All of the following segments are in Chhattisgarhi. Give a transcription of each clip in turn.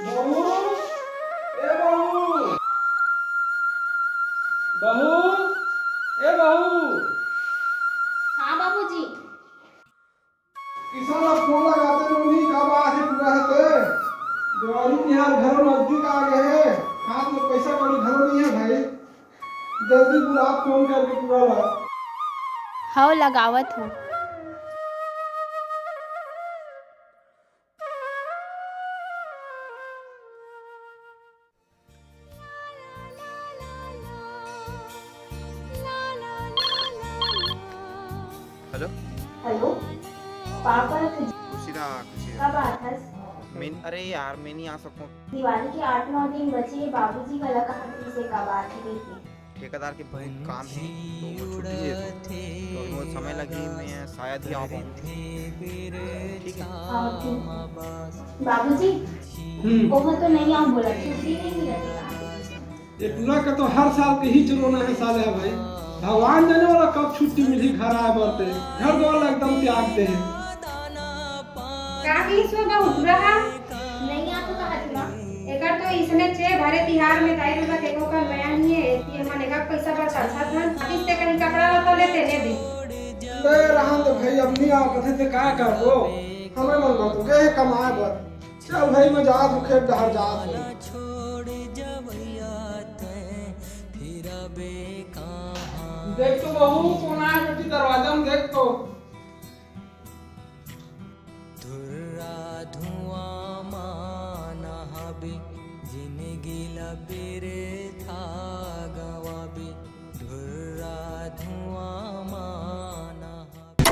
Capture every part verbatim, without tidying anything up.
बहू, ए बहू, बहू, ए बहू। हाँ बाबूजी। किसान ला फोन लगाते नोनी, कब आथे टूरा ह ते? देवारी तिहार घलो नजदीक आ गे हे, हाथ में पइसा कौड़ी घलो नइ हे भाई, जल्दी बुला फोन करके टूरा ला। हव, लगावत हूँ। हेलो। हेलो, पापा, खुशी रहा, खुशी रहा। कब आथस? मैं, अरे यार, मैं नहीं आ सकूँ। दिवाली के आठ नौ दिन बचे हे, बाबूजी घला कहा कि इसे कब आथे कहिके। ठेकेदार के बहुत काम हे, तो वो छुट्टी दे दो। तो वो समय लगही, मैं शायद ही आ पाऊँ। ठीक है? हाँ, ठीक। बाबूजी, हम्म। ओमा तो नहीं आऊँ बोला, छुट्टी नहीं मिलत हे का? ये टूरा का तो हर साल के ही चुनौना हे साले हा भाई। भगवान जाने वाला कब छुट्टी मिलही घर आए बर ते। घर द्वार ला एकदम त्याग दे हे। का कहिस वो बहू टूरा हा? नहीं आ तो कहा थी माँ। एकर तो इसने चे भरे तिहार में दाई रुला देखो का मया नहीं है, ये मन एका पैसा बर तरसत हन। अभी से कहीं कपड़ा लता लेते ने दे। ले रहन दे भाई, अब नहीं आ कथे ते का करबो? हमरे मन बर तो गए हे कमाए बर। चल भाई, मैं जात हूँ, खेत डहर जात हूँ। देख तो बहू, कौन आए बेटी दरवाजा में, देख तो। धुर्रा धुआं माना हबे, जिनगी ला बिरथा गंवाबे। धुर्रा धुआं माना हबे।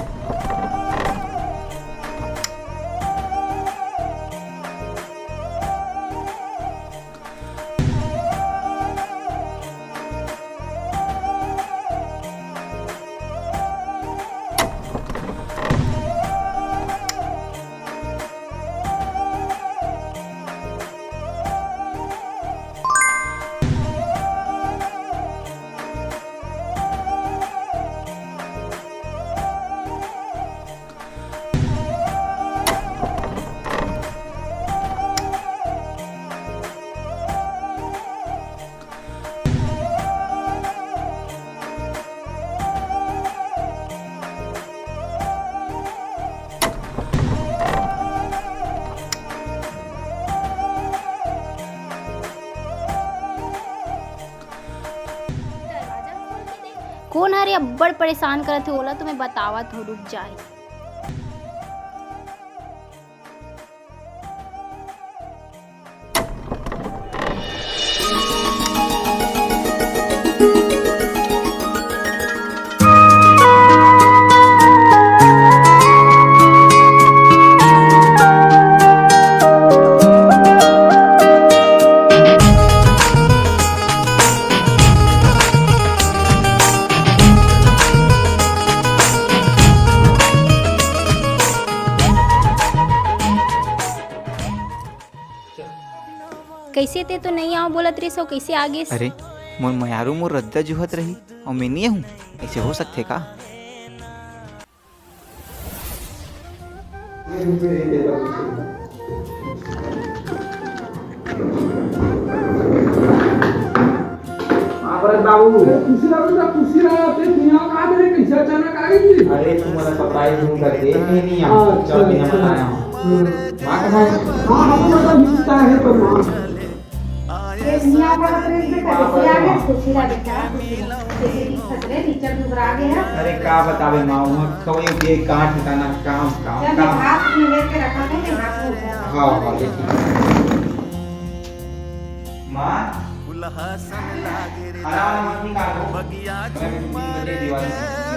कोन हरे अब्बड़ परेशान करत हे, ओला तो मैं बतावत हूँ, रुक जाए। कइसे ते तो नइ आव बोलत रहिस, अउ कइसे आ गेस? अरे, मोर मयारू मोर रद्दा जुहत रही, अउ मैं नइ आहूं? अइसे हो सकथे का? हाँ, भरत बाबू। अरे, खुशी रहा बेटा, खुशी रहा। ते दुनिया का मेरे कैसे अचानक आ गई थी? अरे, तू मला पता ही नहीं करके, मैं नहीं आया। अच्छा, चल, बिना अच्छा। बताया हूँ। हम्म। माँ कहाँ है? हाँ, हम लोग का रिश्ता है तो माँ। ये दुनिया का प्रेम से कभी किया है, खुशी रहा बेटा, खुशी रहा। तेरे भी खतरे नीचे डूब रहा गया। अरे, का बतावे माँ, वहाँ कौन के कहाँ ठिकाना, काम, काम, चल, काम। हाथ में लेके रखा था, मैं हाथ में उठा। हाँ, हाँ, लेकिन माँ, खाना वाना मत निकालो। मैं तीन बजे दिवाली,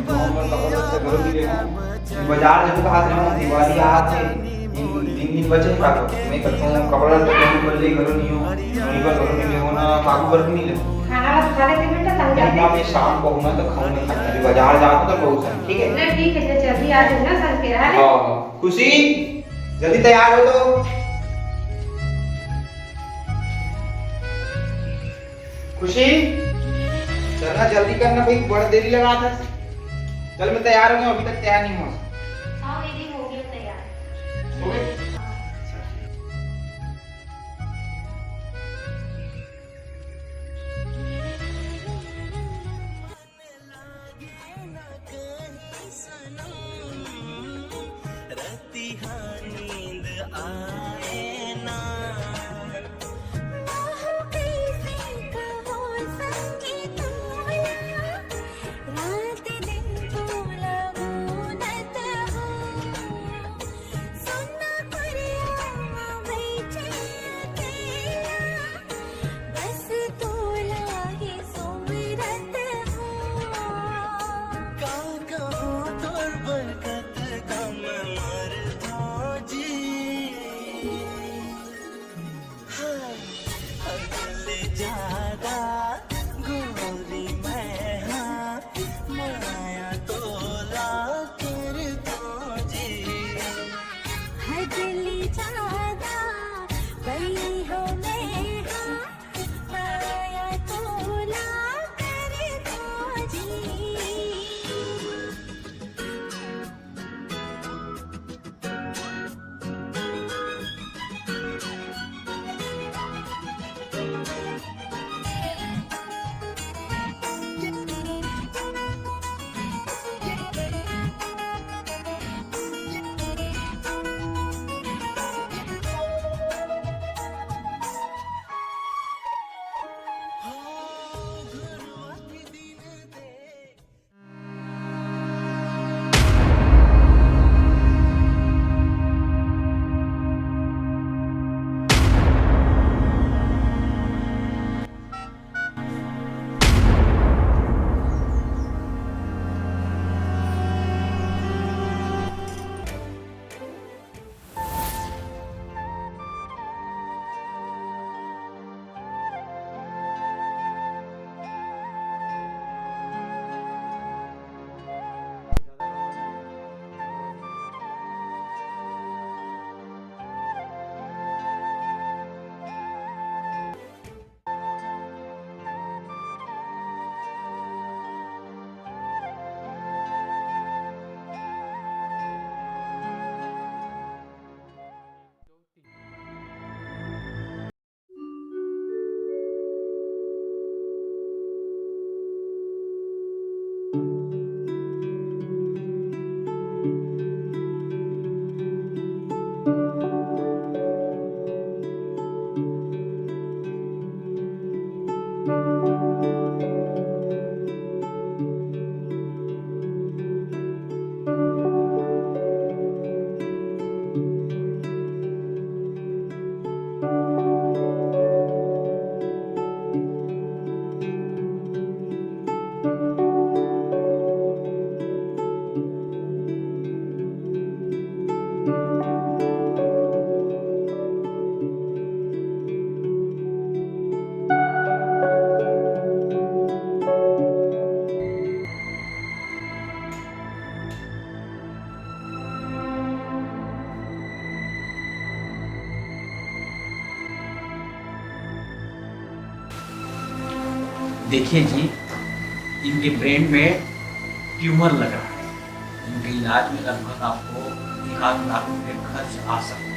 गाँव में कपड़ा लत्ता घलो नहीं लेना। बाजार जरूर हाथ में दिवाली आ के तीन, तीन दिन बचे का तो। मैं कहता हूँ कपड़ा लत्ता घलो नहीं, घलो नहीं हो, नहीं बस घलो नहीं लेना, बाबू घर नहीं लेना। खाना वाना खा लेते बेटा, तब नहीं, जाते। माँ, मैं शाम को हूँ ना तो खाऊंगा खाना। अभी बाजार जाओ तो बहुत सारा, ठीक है? नहीं, ठीक है, जल्दी आ जाओ ना, संग के, हाँ? हाँ, हाँ। खुशी, जल्दी तैयार हो तो। खुशी, चलना जल्दी करना भाई, बड़ा देरी लगा था। चल मैं तैयार हो गया, अभी तक तैयार नहीं हुआ। हाँ, मैं भी हो गया तैयार। हो गए? हाँ। अच्छा, ठीक। देखिए जी, इनके ब्रेन में ट्यूमर लग रहा है। इनके इलाज में लगभग आपको एक आध लाख रुपए खर्च आ सकते हैं।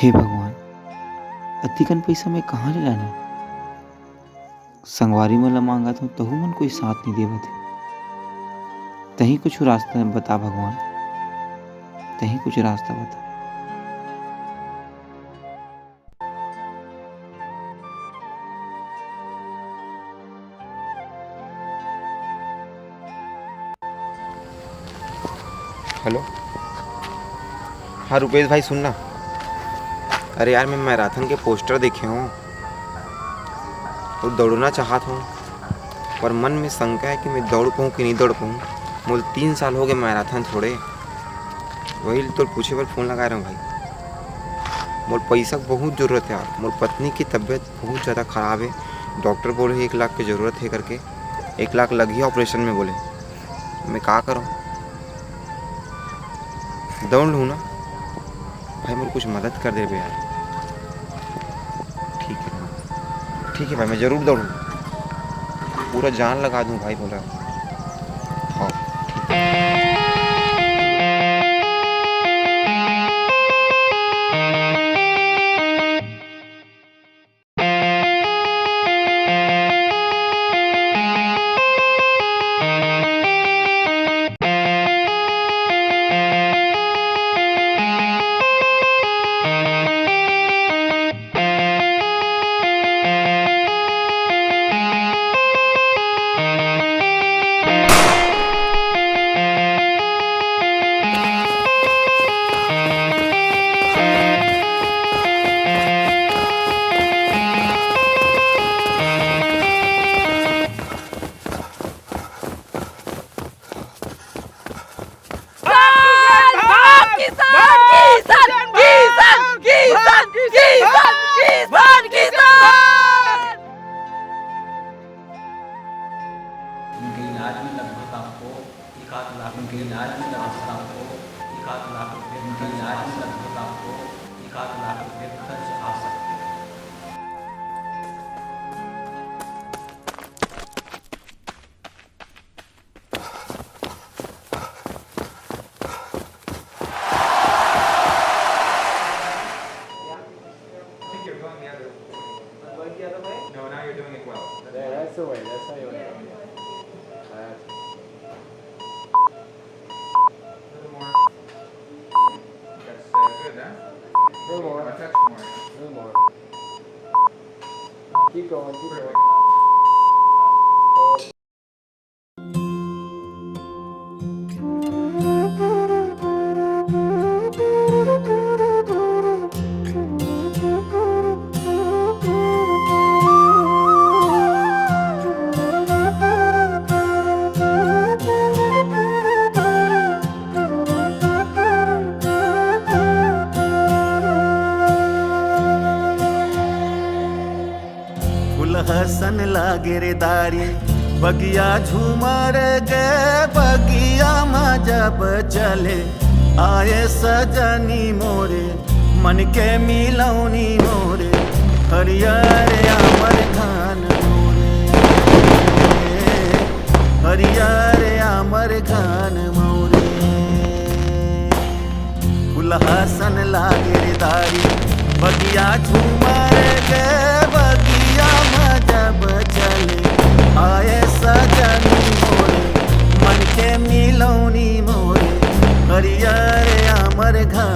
हे भगवान, अतिकन पइसा मैं कहाँ ले लानों? संगवारी मन ला मांगत हूँ, तहू मन कोई साथ नहीं देवत हे। तहीं कुछ रास्ता बता भगवान, तहीं कुछ रास्ता बता। हेलो, हाँ रुपेश भाई, सुन ना। अरे यार, मैं मैराथन के पोस्टर देखे हूँ और दौड़ना चाहत हूँ, पर मन में शंका है कि मैं दौड़ पाऊँ कि नहीं दौड़ पाऊँ। मोर तीन साल हो गए मैराथन थोड़े, वही तो पूछे बर फोन लगा रहा हूँ भाई। मोर पैसा के बहुत जरूरत है यार, मोर पत्नी की तबीयत बहुत ज़्यादा ख़राब है, डॉक्टर बोले एक लाख की ज़रूरत है करके, एक लाख लगही ऑपरेशन में बोले। मैं का करूँ, दौड़ लूँ ना भाई, मोर कुछ मदद कर देबे यार। ठीक है, ठीक है भाई, मैं जरूर दौड़ूँ, पूरा जान लगा दूँ भाई, बोला। हाँ, ठीक है। उनके इलाज में लगभग आपको एक आध लाख, उनके इलाज में लगभग आपको एक आध लाख रुपये, उनके इलाज में लगभग आपको एक आध लाख रुपये खर्च आ सकते हैं। I think you're going the other way. I'm going the other way? No, now you're doing it well. Yeah, that's the way. That's how you want to do it. That's A little more. That's uh, good, huh? A little more. A touch more. A little more. Keep going, keep going. Perfect. फुलहसन लागे रे दारी, बगिया झूमर गे, बगिया मा जब चले, आए सजनी मोरे, मन के मिलौनी मोरे, हरियर आमर धान मोरे, हरियर आमर धान मोरे। हसन लागे रे दारी। बगिया झूमर के बगिया म जब चले आए सजनी मोरे, मन के मिलौनी मोरे, हरियर अमर घर।